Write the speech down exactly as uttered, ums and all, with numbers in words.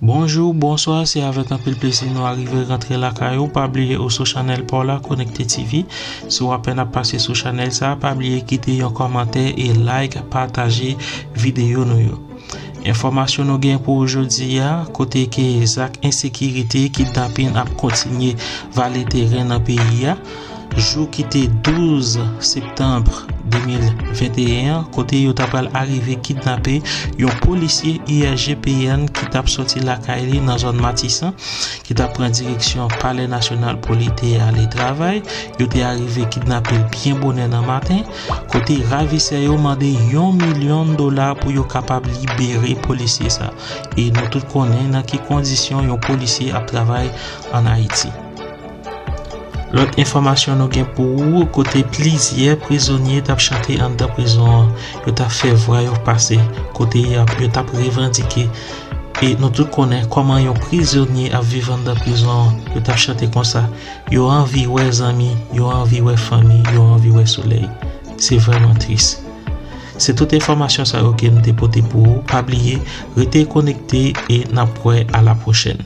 Bonjou, bonswa, se avèk anpil plezi nou arive rantre lakay ou. Pa bliye ou sou chanèl pa w la, Konekte T V. Si w apèn ap pase sou chanèl sa, pa bliye kite yon kòmantè e like, pataje videyo nou yo. Enfòmasyon nou gen pou ou jodi a, kote ke zak ensekirite, kidnapin ap kontinye vale teren nan peyi a. Jou ki te douz septanm de mil venteyen an, kote yo ta pral arive kidnape yon polisye I R G P N ki t ap sòti lakay li nan zòn Matisan, ki t ap pran direksyon Palè Nasyonal pou li te ale travay. Yo te arive kidnape l byen bonè nan maten, kote ravisè yo mande yon milyon dola pou yo kapab libere polisye sa. E nou tout konnen nan ki kondisyon yon polisye ap travay ann Ayiti. Lòt enfòmasyon nou gen pou ou, kote plizyè prizonye t ap chante anndan prizon an, yo t ap fè vwa yo pase, kote y ap, yo t ap revandike. E nou tout konnen kòman yon prizonye ap viv anndan prizon an, yo t ap chante konsa, yo anvi wè zanmi, yo anvi wè fanmi, yo anvi wè solèy. Se vrèman tris. Se tout enfòmasyon sa yo ke m te pote pou ou. Pa bliye, rete konekte e n ap wè a la pwochèn.